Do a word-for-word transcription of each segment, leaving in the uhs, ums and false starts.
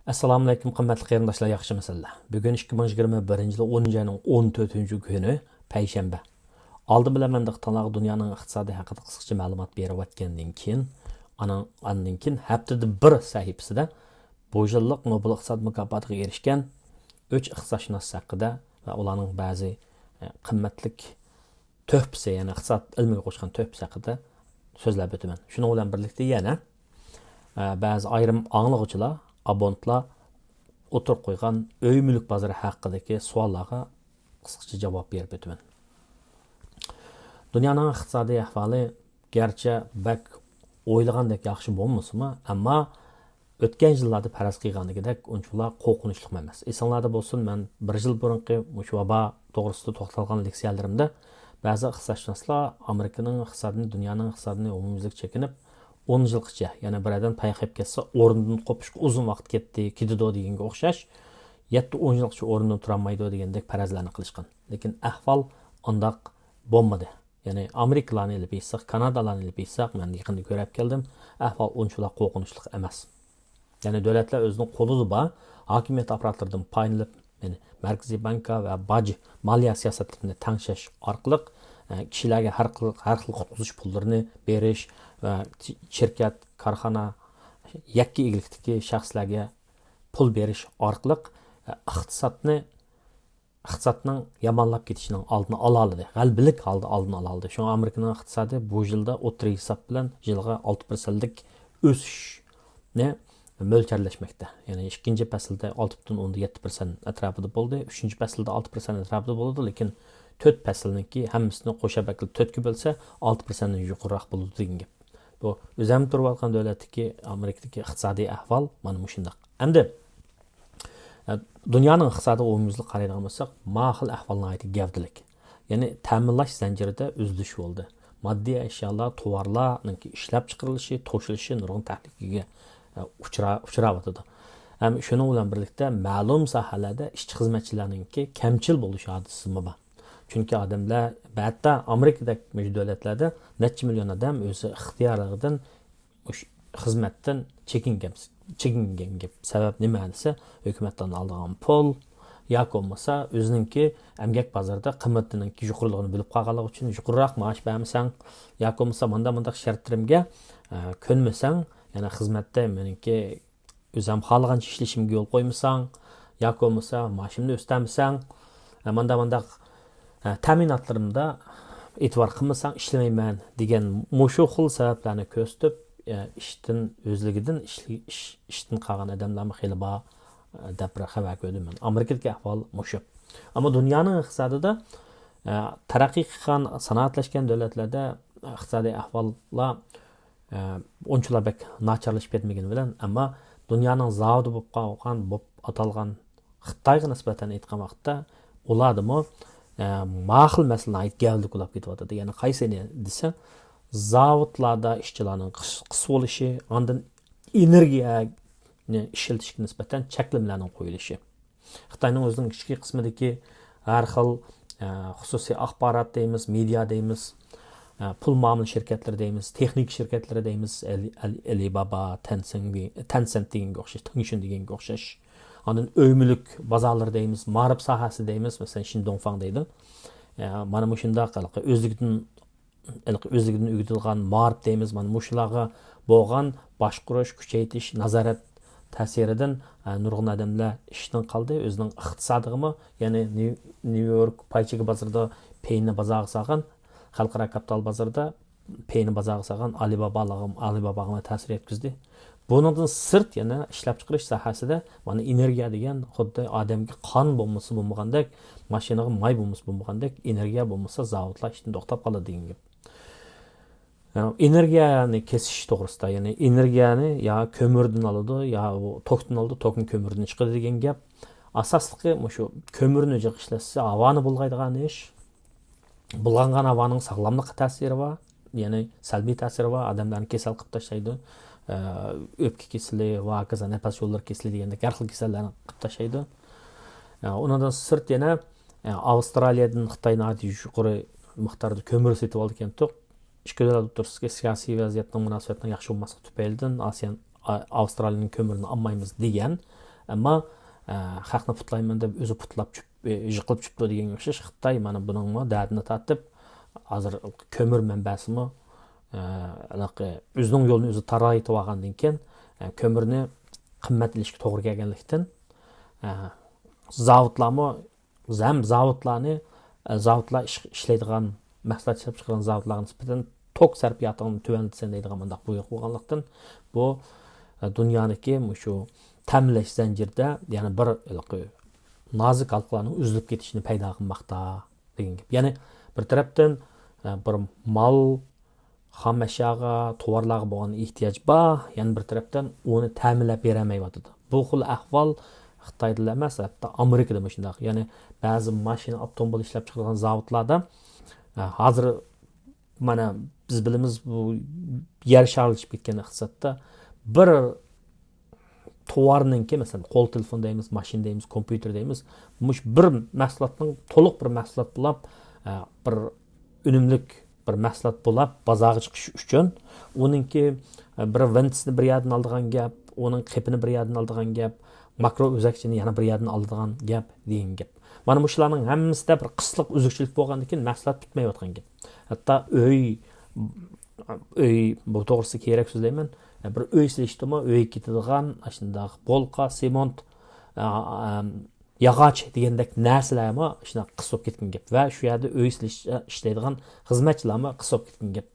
ئەسسالامۇئەلەيكۇم، قىممەتلىك قېرىنداشلار، ياخشىمۇسىلەر؟ بۈگۈن ئىككى مىڭ يىگىرمە بىرىنچى يىل ئونىنچى ئاينىڭ ئون تۆتىنچى كۈنى، پەيشەنبە. ئالدى بىلەن مەن دىققىتىڭلارغا دۇنيانىڭ ئىقتىسادى ھەققىدە قىسقىچە مەلۇمات بېرىۋەتكەندىن كېيىن، ئانىڭ، ئاندىن كېيىن ھەپتىدە بىر سەھىپىسىدە بۇ يىللىق نوبېل ئىقتىساد مۇكاپاتىغا ئېرىشكەن ئۈچ ئىقتىسادشۇناس ھەققىدە ۋە ئۇلارنىڭ بەزى، ئە، قىممەتلىك تۆھپىسى، يەنى ئىقتىساد ئىلمىگە قوشقان تۆھپىسى ھەققىدە سۆزلەپ ئۆتىمەن. شۇنىڭ بىلەن بىرلىكتە يەنە، ئە، بەزى ئايرىم ئاڭلىغۇچىلار، ئابونېنتلار ئوتتۇرىغا قويغان ئۆي مۈلۈك بازىرى ھەققىدىكى سوئاللارغا قىسقىچە جاۋاب بېرىپ ئۆتىمەن. دۇنيانىڭ ئىقتىسادىي ئەھۋالى گەرچە بەك ئويلىغاندەك ياخشى بولمىسىمۇ، ئەمما ئۆتكەن يىللاردا پەرەز قىلغاندىكىدەك ئۇنچىۋالا قورقۇنچلۇقمۇ ئەمەس. ئېسىڭلاردا بولسۇن، مەن بىر يىل بۇرۇنقى مۇشۇ ۋابا توغرىسىدا توختالغان لېكسىيەلىرىمدە بەزى ئىقتىسادشۇناسلار ئامېرىكىنىڭ ئىقتىسادىنى، دۇنيانىڭ ئىقتىسادىنى ئومۇميۈزلۈك چېكىنىپ، ئون يىلغىچە، يەنى بىر ئادەم پايخاپ كەتسە، ئورنىدىن قوپۇشقا ئۇزۇن ۋاقىت كەتتى، كېتىدۇ دېگەنگە ئوخشاش، يەتتە ئون يىلغىچە ئورنىدىن تۇرالمايدۇ دېگەندەك پەرەزلەرنى قىلىشقان. لېكىن ئەھۋال ئۇنداق بولمىدى. يەنى ئامېرىكىلارنى ئېلىپ ئېيتساق، كانادالارنى ئېلىپ ئېيتساق، مەن يېقىندا كۆرۈپ كەلدىم، ئەھۋال ئۇنچىۋالا قورقۇنچلۇق ئەمەس. يەنى دۆلەتلەر ئۆزىنىڭ قولىدا بار ھاكىمىيەت ئاپپاراتلىرىدىن پايدىلىنىپ، يەنى مەركىزىي بانكا ۋە باج، مالىيە سىياسەتلىرىنى تەڭشەش ئارقىلىق، ئە، كىشىلەرگە ھەر خىل، ھەر خىل قۇتقۇزۇش پۇللىرىنى بېرىش ۋە شىركەت، كارخانا، يەككە ئىگىلىكتىكى شەخسلەرگە پۇل بېرىش ئارقىلىق، ئە، ئىقتىسادنى ئىقتىسادنىڭ يامانلاپ كېتىشىنىڭ ئالدىنى ئالالىدى، غەلىبىلىك ھالدا ئالدىنى ئالالىدى. شۇڭا ئامېرىكىنىڭ ئىقتىسادى بۇ يىلدا ئوتتۇرا ھېساب بىلەن يىلغا ئالتە پىرسەنتلىك ئۆسۈشنى مۆلچەرلەشمەكتە. يەنى ئىككىنچى پەسىلدە ئالتە پۈتۈن ئوندىن يەتتە پىرسەنت ئەتراپىدا بولدى، ئۈچىنچى پەسىلدە ئالتە پىرسەنت ئەتراپىدا بولىدۇ، لېكىن تۆت پەسىلنىڭكى ھەممىسىنى قوشاپ ئەكىلىپ تۆتكە بۆلسە، ئالتە پىرسەنتتىن يۇقىرىراق بولىدۇ دېگەن گەپ. بۇ ئۆزەم تۇرۇۋاتقان دۆلەتتىكى ئامېرىكىدىكى ئىقتىسادىي ئەھۋال مانا مۇشۇنداق. ئەمدى، ئە، دۇنيانىڭ ئىقتىسادىغا ئومۇميۈزلۈك قارايدىغان بولساق، ما خىل ئەھۋال ناھايىتى گەۋدىلىك. يەنى تەمىنلاش زەنجىرىدە ئۈزۈلۈش بولدى. ماددىي ئەشيالار، توۋارلارنىڭكى ئىشلەپچىقىرىلىشى، توشۇلۇشى نۇرغۇن تەھلىكىگە، ئە، ئۇچرا-، ئۇچراۋاتىدۇ. ھەم شۇنىڭ بىلەن بىرلىكتە مەلۇم ساھەلەردە ئىشچى-خىزمەتچىلەرنىڭكى كەمچىل بولۇش ھادىسىسىمۇ بار. چۈنكى ئادەملەر، ھەتتا ئامېرىكىدەك مۇشۇ دۆلەتلەردە نەچچە مىليون ئادەم ئۆزى ئىختىيارلىقىدىن مۇشۇ خىزمەتتىن چېكىنگەن، چېكىنگەن گەپ. سەۋەب نېمە دېسە، ھۆكۈمەتتىن ئالىدىغان پۇل ياكى بولمىسا ئۆزىنىڭكى ئەمگەك بازىرىدا قىممىتىنىڭكى يۇقىرىلىقىنى بىلىپ قالغانلىقى ئۈچۈن يۇقىرىراق مائاش بەرمىسەڭ، ياكى بولمىسا مانداق مانداق شەرتلىرىمگە، ئە، كۆنمىسەڭ، يەنى خىزمەتتە مېنىڭكى ئۆزۈم خالىغانچە ئىشلىشىمگە يول قويمىساڭ، ياكى بولمىسا مائاشىمنى ئۆستۈرمىسەڭ، ئە، مانداق مانداق، ئە، تەمىناتلىرىمدا ئېتىبار قىلمىساڭ ئىشلىمەيمەن دېگەن مۇشۇ خىل سەۋەبلەرنى كۆرسىتىپ، ئە، ئىشتىن ئۆزلۈكىدىن ئىشلى-، ئىش، ئىشتىن قالغان ئادەملەرمۇ خېلى بار، ئە، دەپ بىر خەۋەر كۆردۈم مەن. ئامېرىكىدىكى ئەھۋال مۇشۇ. ئەمما دۇنيانىڭ ئىقتىسادىدا، ئە، تەرەققىي قىلغان، سانائەتلەشكەن دۆلەتلەردە ئىقتىسادىي ئەھۋاللار ئە، ئۇنچىلا بەك ناچارلىشىپ كەتمىگىنى بىلەن، ئەمما دۇنيانىڭ زاۋۇتى بولۇپ قالغان، بولۇپ ئاتالغان خىتايغا نىسبەتەن ئېيتقان ۋاقىتتا، ئۇلاردىمۇ، ئە، ما خىل مەسىلە ناھايىتى گەۋدىلىك بولۇپ كېتىۋاتىدۇ. يەنى قايسى دېسە، زاۋۇتلاردا ئىشچىلارنىڭ قىس-، قىس بولۇشى، ئاندىن ئېنېرگىيەنى ئىشلىتىشكە نىسبەتەن چەكلىمىلەرنىڭ قويۇلۇشى. خىتاينىڭ ئۆزىنىڭ ئىچكى قىسمىدىكى ھەر خىل، ئە، خۇسۇسىي ئاخبارات دەيمىز، مېدىيا دەيمىز، ئە، پۇل مۇئامىلە شىركەتلىرى دەيمىز، تېخنىكا شىركەتلىرى دەيمىز، ئەلى، ئەلى، ئەلىبابا، تەنسەن دېگەن، تەنسەنت دېگەنگە ئوخشاش، تېڭشۈن دېگەنگە ئوخشاش. ئاندىن ئۆي مۈلۈك بازارلىرى دەيمىز، مائارىپ ساھەسى دەيمىز، مەسىلەن، شىندوڭفاڭ دەيدۇ. ئە، مانا مۇشۇنداق ھېلىقى ئۆزلۈكىدىن ھېلىقى ئۆزلۈكىدىن ئۆگىتىلغان مائارىپ دەيمىز، مانا مۇشۇلارغا بولغان باشقۇرۇش، كۈچەيتىش، نازارەت تەسىرىدىن، ئە، نۇرغۇن ئادەملەر ئىشتىن قالدى. ئۆزىنىڭ ئىقتىسادىغىمۇ، يەنى نيۇ-، نيۇ يورك پاي چېكى بازىرىدا پېيىنى بازارغا سالغان، خەلقئارا كاپىتال بازىرىدا پېيىنى بازارغا سالغان ئالىبابالارغا، ئالىباباغىمۇ تەسىر يەتكۈزدى. بۇنىڭدىن سىرت يەنە ئىشلەپچىقىرىش ساھەسىدە مانا ئېنېرگىيە دېگەن خۇددى ئادەمگە قان بومبىسى بولمىغاندەك، ماشىنىغا ماي بومبىسى بولمىغاندەك، ئېنېرگىيە بولمىسا زاۋۇتلار ئىشتىن توختاپ قالىدۇ دېگەن گەپ. ئېنېرگىيەنى كېسىش توغرىسىدا، يەنى ئېنېرگىيەنى يا كۆمۈردىن ئالىدۇ، يا بۇ توكتىن ئالىدۇ، توكمۇ كۆمۈردىن چىقىدۇ دېگەن گەپ. ئاساسلىقى مۇشۇ كۆمۈرنى جىق ئىشلەتسە ھاۋانى بۇلغايدىغان ئىش. بۇلغانغان ھاۋانىڭ ساغلاملىققا تەسىرى بار، يەنى سەلبىي تەسىرى بار، ئادەملەرنى كېسەل قىلىپ تاشلايدۇ. ئە، ئۆپكە كېسىلى ۋە ھاكازا نەپەس يوللىرى كېسىلى دېگەندەك ھەر خىل كېسەللەرنى قىلىپ تاشلايدۇ. ئە، ئۇنىڭدىن سىرت يەنە، ئە، ئاۋسترالىيەدىن خىتاي ناھايىتى يۇقىرى مىقداردا كۆمۈر سېتىپ ئالىدىكەنتۇق. ئىككى دۆلەت ئوتتۇرىسىدىكى سىياسىي ۋەزىيەتنىڭ مۇناسىۋەتنىڭ ياخشى بولماسلىقى تۈپەيلىدىن ئاسىيان-، ئا-، ئاۋسترالىيەنىڭ كۆمۈرىنى ئالمايمىز دېگەن، ئەمما، ئە، خەقنى پۇتلايمەن دەپ ئۆزى پۇتلاپ چۈشۈپ، ئە، يىقىلىپ چۈشۈپتۇ دېگەن ئوخشاش، خىتاي مانا بۇنىڭمۇ دەردىنى تارتىپ، ھازىر كۆمۈر مەنبەسىمۇ، ئە، ھېلىقى ئۆزىنىڭ يولىنى ئۆزى تارايتىۋالغاندىن كېيىن، ئە، كۆمۈرنى قىممەت ئېلىشقا توغرا كەلگەنلىكتىن، ئە، زاۋۇتلارمۇ ھەم زاۋۇتلارنى، ئە، زاۋۇتلار ئىش-، ئىشلەيدىغان، مەھسۇلات ئىشلەپ چىقىرىدىغان زاۋۇتلارغا نىسبەتەن توك سەرپىياتىڭنى تۆۋەنلىتىسەن دەيدىغان مۇنداق بۇيرۇق بولغانلىقتىن، بۇ، ئە، دۇنيانىڭكى مۇشۇ تەمىنلەش زەنجىرىدە يەنە بىر ھېلىقى نازۇك ھالقىلارنىڭ ئۈزۈلۈپ كېتىشىنى پەيدا قىلماقتا دېگەن گەپ. يەنى بىر تەرەپتىن، ئە، بىر مال خام ئەشياغا، تاۋارلارغا بولغان ئېھتىياج بار، يەنە بىر تەرەپتىن ئۇنى تەمىنلەپ بېرەلمەيۋاتىدۇ. بۇ خىل ئەھۋال خىتايدىلا ئەمەس، ھەتتا ئامېرىكىدىمۇ شۇنداق. يەنى بەزى ماشىنا، ئاپتوموبىل ئىشلەپ چىقىرىدىغان زاۋۇتلاردا، ئە، ھازىر مانا بىز بىلىمىز، بۇ يەر شارلىشىپ كەتكەن ئىقتىسادتا بىر تاۋارنىڭكى، مەسىلەن، قول تېلېفون دەيمىز، ماشىنا دەيمىز، كومپيۇتېر دەيمىز، مۇشۇ بىر مەھسۇلاتنىڭ، تولۇق بىر مەھسۇلات بولاپ، ئە، بىر ئۈنۈملۈك بىر مەھسۇلات بولاپ بازارغا چىقىش ئۈچۈن، ئۇنىڭكى، ئە، بىر ۋىنتىسىنى بىر يەردىن ئالىدىغان گەپ، ئۇنىڭ قېپىنى بىر يەردىن ئالىدىغان گەپ، ماكرو ئۆزەكچىنى يەنە بىر يەردىن ئالىدىغان گەپ دېگەن گەپ. مانا مۇشۇلارنىڭ ھەممىسىدە بىر قىسلىق ئۈزۈكچىلىك بولغاندىن كېيىن مەھسۇلات پۈتمەيۋاتقان گەپ. ھەتتا ئۆي، ئۆي، بۇ توغرىسىدا كېيىنرەك سۆزلەيمەن. بىر ئۆي سېلىشتىمۇ، ئۆيگە كېتىدىغان ئاشۇنداق بولقا، سېمونت، ئا، ئا، ياغاچ دېگەندەك نەرسىلەرمۇ شۇنداق قىس بولۇپ كەتكەن گەپ. ۋە شۇ يەردە ئۆي سېلىش، ئىشلەيدىغان خىزمەتچىلەرمۇ قىس بولۇپ كەتكەن گەپ.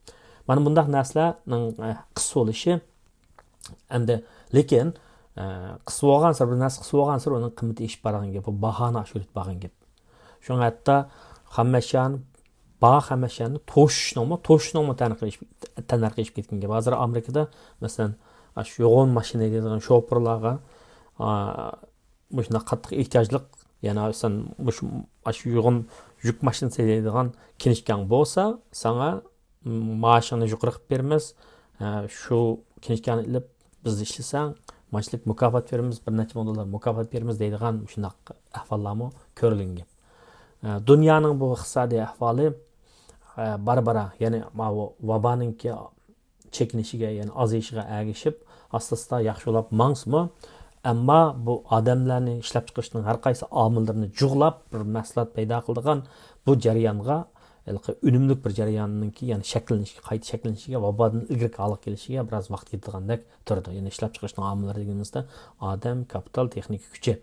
مانا بۇنداق نەرسىلەرنىڭ، ئە، قىس بولۇشى ئەمدى، لېكىن، ئە، قىس بولغانسېرى، بىر نەرسە قىس بولغانسېرى ئۇنىڭ قىممىتى ئېشىپ بارغان گەپ، بۇ باھانى ئاشۇرۇپ بارغان گەپ. شۇڭا ھەتتا خام ئەشيانى، بار خام ئەشيانى توشۇشنىڭمۇ، توشۇشنىڭمۇ تەننەرخى ئېشىپ، تەننەرخى ئېشىپ كەتكەن گەپ. ھازىر ئامېرىكىدا، مەسىلەن، ئاشۇ يوغان ماشىنا ھەيدەيدىغان شوپۇرلارغا، ئا، مۇشۇنداق قاتتىق ئېھتىياجلىق، يەنى سەن مۇشۇ، ئاشۇ يوغان يۈك ماشىنىسى ھەيدەيدىغان كىنىشكاڭ بولسا، ساڭا مائاشىڭنى يۇقىرى قىلىپ بېرىمىز، ھە، شۇ كىنىشكانى ئېلىپ بىزدە ئىشلىسەڭ، مانچىلىك مۇكاپات بېرىمىز، بىر نەچچە مىڭ دوللار مۇكاپات بېرىمىز دەيدىغان مۇشۇنداق ئەھۋاللارمۇ كۆرۈلگەن گەپ. ھە، دۇنيانىڭ بۇ ئىقتىسادىي ئەھۋالى، ھە، بارا-بارا، يەنى ماۋۇ ۋابانىڭكى چېكىنىشىگە، يەنى ئازىيىشىغا ئەگىشىپ، ئاستا-ئاستا ياخشىلاپ ماڭسىمۇ، ئەمما بۇ ئادەملەرنى ئىشلەپچىقىرىشنىڭ ھەر قايسى ئامىللىرىنى جۇغلاپ، بىر مەھسۇلات پەيدا قىلىدىغان بۇ جەريانغا، ھېلىقى ئۈنۈملۈك بىر جەرياننىڭكى، يەنى شەكىللىنىشكە، قايتا شەكىللىنىشىگە ۋابادىن ئىلگىرىكى ھالغا كېلىشىگە بىراز ۋاقىت كېتىدىغاندەك تۇرىدۇ. يەنى ئىشلەپچىقىرىشنىڭ ئامىللىرى دېگىنىمىزدە ئادەم، كاپىتال، تېخنىكا كۈچى،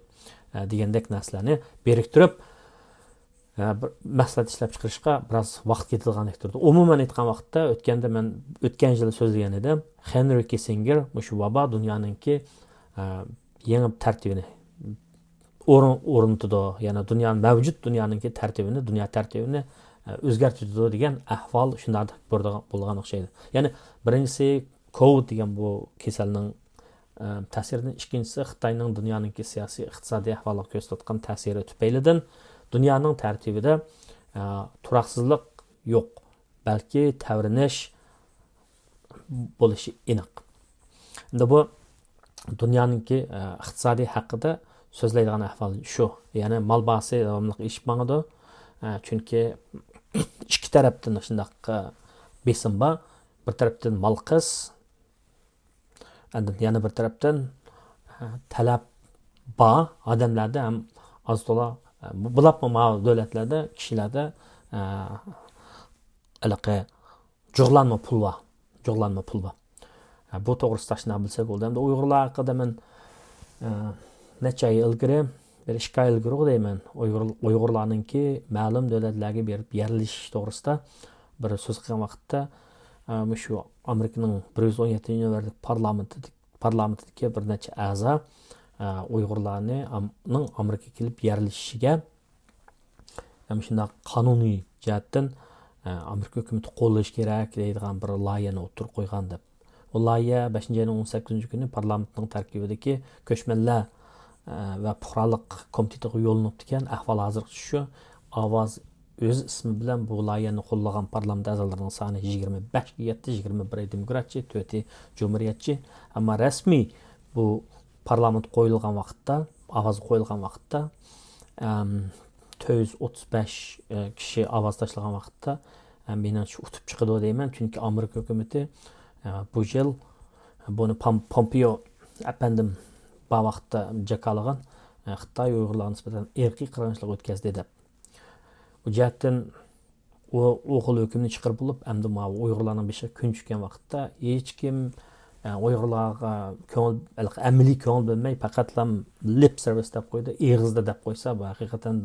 ئە، دېگەندەك نەرسىلەرنى بىرىكتۈرۈپ، ئە، بىر مەھسۇلات ئىشلەپچىقىرىشقا بىراز ۋاقىت كېتىدىغاندەك تۇرىدۇ. ئومۇمەن ئېيتقان ۋاقىتتا، ئۆتكەندە مەن ئۆتكەن يىلى سۆزلىگەن ئىدىم، خېنرى كىسسىنگېر مۇشۇ ۋابا دۇنيانىڭكى، ئە، يېڭى تەرتىپىنى ئورن-، ئورنىتىدۇ. يەنى دۇنيا، مەۋجۇت دۇنيانىڭكى تەرتىپىنى، دۇنيا تەرتىپىنى، ئە، ئۆزگەرتىدۇ دېگەن ئەھۋال شۇنداق بولىدىغان، بولغان ئوخشايدۇ. يەنى بىرىنچىسى، كوۋىد دېگەن بۇ كېسەلنىڭ، ئە، تەسىرىدىن، ئىككىنچىسى، خىتاينىڭ دۇنيانىڭكى سىياسىي، ئىقتىسادىي ئەھۋالىغا كۆرسىتىۋاتقان تەسىرى تۈپەيلىدىن دۇنيانىڭ تەرتىپىدە، ئە، تۇراقسىزلىق يوق، بەلكى تەۋرىنىش بولۇشى ئېنىق. ئەمدى بۇ دۇنيانىڭكى، ئە، ئىقتىسادىي ھەققىدە سۆزلەيدىغان ئەھۋال شۇ. يەنى مال باھاسى داۋاملىق ئېشىپ ماڭىدۇ. ئە، چۈنكى ئىككى تەرەپتىن شۇنداق، ئە، بېسىم بار. بىر تەرەپتىن مال قىس، ئاندىن يەنە بىر تەرەپتىن، ئە، تەلەپ بار ئادەملەردە ھەم ئاز تولا، ئە، بۇلاپمۇ ماۋۇ دۆلەتلەردە، كىشىلەردە، ئە، ھېلىقى جۇغلانما پۇل بار. جۇغلانما پۇل بار. ھە، بۇ توغرىسىدا شۇنداق بىلسەك بولدى. ئەمدى ئۇيغۇرلار ھەققىدە مەن، ئە، نەچچە ئاي ئىلگىرى، بىر ئىككى ئاي ئىلگىرىغۇ دەيمەن، ئۇيغۇر، ئۇيغۇرلارنىڭكى مەلۇم دۆلەتلەرگە بېرىپ يەرلىشىش توغرىسىدا بىر سۆز قىلغان ۋاقىتتا، ئە، مۇشۇ ئامېرىكىنىڭ بىر يۈز ئون يەتتىنچى نۆۋەتلىك پارلامېنتىدىكى، پارلامېنتىدىكى بىر نەچچە ئەزا، ئە، ئۇيغۇرلارنى ئام-، نىڭ ئامېرىكىغا كېلىپ يەرلىشىشىگە ھەم شۇنداق قانۇنىي جەھەتتىن، ئە، ئامېرىكا ھۆكۈمىتى قوللىشى كېرەك دەيدىغان بىر لايىھەنى ئوتتۇرىغا قويغان دەپ. بۇ لايىھە بەشىنچى ئاينىڭ ئون سەككىزىنچى كۈنى پارلامېنتنىڭ تەركىبىدىكى كۆچمەنلەر، ئە، ۋە پۇقرالىق كومىتېتىغا يوللىنىپتىكەن. ئەھۋال ھازىرغىچە شۇ. ئاۋاز ئۆز ئىسمى بىلەن بۇ لايىھەنى قوللىغان پارلامېنت ئەزالىرىنىڭ سانى يىگىرمە بەشكە يەتتى، يىگىرمە بىرى دېموكراتچى، تۆتى جۇمھۇرىيەتچى. ئەمما رەسمىي بۇ پارلامېنت قويۇلغان ۋاقىتتا، ئاۋاز قويۇلغان ۋاقىتتا، ئەم، تۆت يۈز ئوتتۇز بەش، ئە، كىشى ئاۋاز تاشلىغان ۋاقىتتا، ئە، مېنىڭچە ئۇتۇپ چىقىدۇ دەيمەن. چۈنكى ئامېرىكا ھۆكۈمىتى، ئە، بۇ يىل بۇنى پام-، پومپېئو ئەپەندىم بار ۋاقىتتا جاكارلىغان، ئە، خىتاي ئۇيغۇرلارغا نىسبەتەن ئىرقىي قىرغىنچىلىق ئۆتكەزدى دەپ. بۇ جەھەتتىن ئۇ، ئۇ خىل ھۆكۈمنى چىقىرىپ بولۇپ، ئەمدى ماۋۇ ئۇيغۇرلارنىڭ بېشىغا كۈن چۈشكەن ۋاقىتتا ھېچكىم، ئە، ئۇيغۇرلارغا كۆڭۈل، ئەمەلىي كۆڭۈل بۆلمەي، پەقەتلا لىپ سېرۋىس دەپ قويدى، ئېغىزدا دەپ قويسا، بۇ ھەقىقەتەن،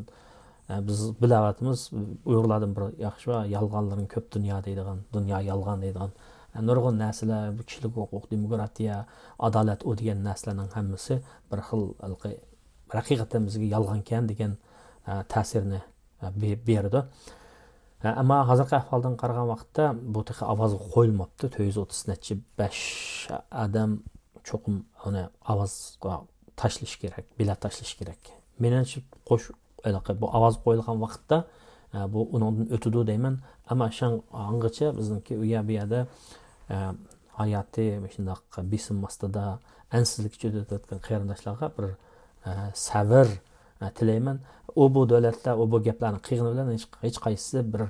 ئە، بىز بىلەۋاتىمىز، ئۇيغۇرلاردىن بىر ياخشى بار، يالغانلىرىڭ كۆپ دۇنيا دەيدىغان، دۇنيا يالغان دەيدىغان. ئە، نۇرغۇن نەرسىلەر، بۇ كىشىلىك ھوقۇق، دېموكراتىيە، ئادالەت، ئۇ دېگەن نەرسىلەرنىڭ ھەممىسى بىر خىل ھېلىقى ھەقىقەتەن بىزگە يالغانكەن دېگەن، ئە، تەسىرنى، ئە، بې-، بېرىدۇ. ئە، ئەمما ھازىرقى ئەھۋالدىن قارىغان ۋاقىتتا بۇ تېخى ئاۋازغا قويۇلماپتۇ. تۆت يۈز ئوتتۇز نەچچە بەش ئادەم چوقۇم ئۇنى ئاۋازغا تاشلىشى كېرەك، بېلەت تاشلىشى كېرەك. مېنىڭچە قوش-، ھېلىقى بۇ ئاۋاز قويۇلغان ۋاقىتتا، ئە، بۇ ئۇنىڭدىن ئۆتىدۇ دەيمەن. ئەمما شاڭ-، ئاڭغىچە بىزنىڭكى ئۇ يەر، بۇ يەردە، ئە، ھاياتى مۇشۇنداق بېسىم ئاستىدا، ئەنسىزلىك ئىچىدە ئۆتۈۋاتقان قېرىنداشلارغا بىر، ئە، سەۋر، ئە، تىلەيمەن. ئۇ بۇ دۆلەتلەر، ئۇ بۇ گەپلەرنى قىلغىنى بىلەن ھېچ، ھېچقايسىسى بىر،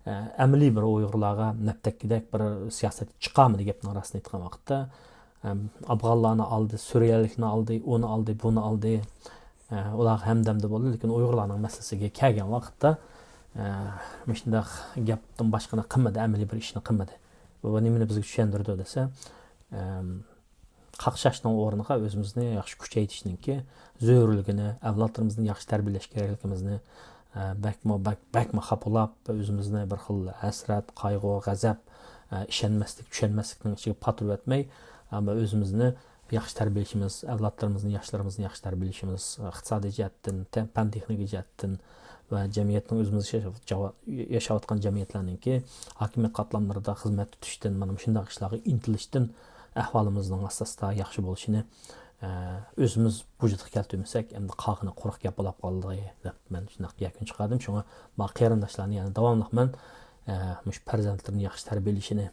ئە، ئەمەلىي بىر ئۇيغۇرلارغا نەپ تەگكۈدەك بىر سىياسەت چىقارمىدى، گەپنىڭ راستىنى ئېيتقان ۋاقىتتا. ئەم، ئافغانلارنى ئالدى، سۈرىيەلىكنى ئالدى، ئۇنى ئالدى، بۇنى ئالدى. ئە، ئۇلارغا ھەمدەمدە بولدى، لېكىن ئۇيغۇرلارنىڭ مەسىلىسىگە كەلگەن ۋاقىتتا، ئە، مۇشۇنداق گەپتىن باشقىنى قىلمىدى، ئەمەلىي بىر ئىشنى قىلمىدى. بۇ نېمىنى بىزگە چۈشەندۈرىدۇ دېسە، ئەم، قاقشاشنىڭ ئورنىغا ئۆزىمىزنى ياخشى كۈچەيتىشنىڭكى زۆرۈرلۈكىنى، ئەۋلادلىرىمىزنى ياخشى تەربىيەلەش كېرەكلىكىمىزنى، ئە، بەكمۇ، بەك، بەكمۇ خاپىلاپ، ئۆزىمىزنى بىر خىل ھەسرەت، قايغۇ، غەزەپ، ئە، ئىشەنمەسلىك، چۈشەنمەسلىكنىڭ ئىچىگە پاتۇرۇۋەتمەي، ئەمما ئۆزىمىزنى ياخشى تەربىيەلىشىمىز، ئەۋلادلارىمىزنى، ياشلىرىمىزنى ياخشى تەربىيەلىشىمىز، ئىقتىسادىي جەھەتتىن، تە-، پەن تېخنىكا جەھەتتىن ۋە جەمئىيەتنىڭ ئۆزىمىز ياشاۋ-، ياشاۋاتقان جەمئىيەتلەرنىڭكى ھاكىمىيەت قاتلاملىرىدا خىزمەت تۇتۇشتىن، مانا مۇشۇنداق ئىشلارغا ئىنتىلىشتىن ئەھۋالىمىزنىڭ ئاستا-ئاستا ياخشى بولۇشىنى، ئە، ئۆزىمىز ۋۇجۇدقا كەلتۈرمىسەك، ئەمدى قالغىنى قۇرۇق گەپ بولاپ قالدى دەپ مەن شۇنداق يەكۈن چىقاردىم. شۇڭا ما قېرىنداشلارنى يەنە داۋاملىق مەن، ئە، مۇشۇ پەرزەنتلىرىنى ياخشى تەربىيەلىشىنى،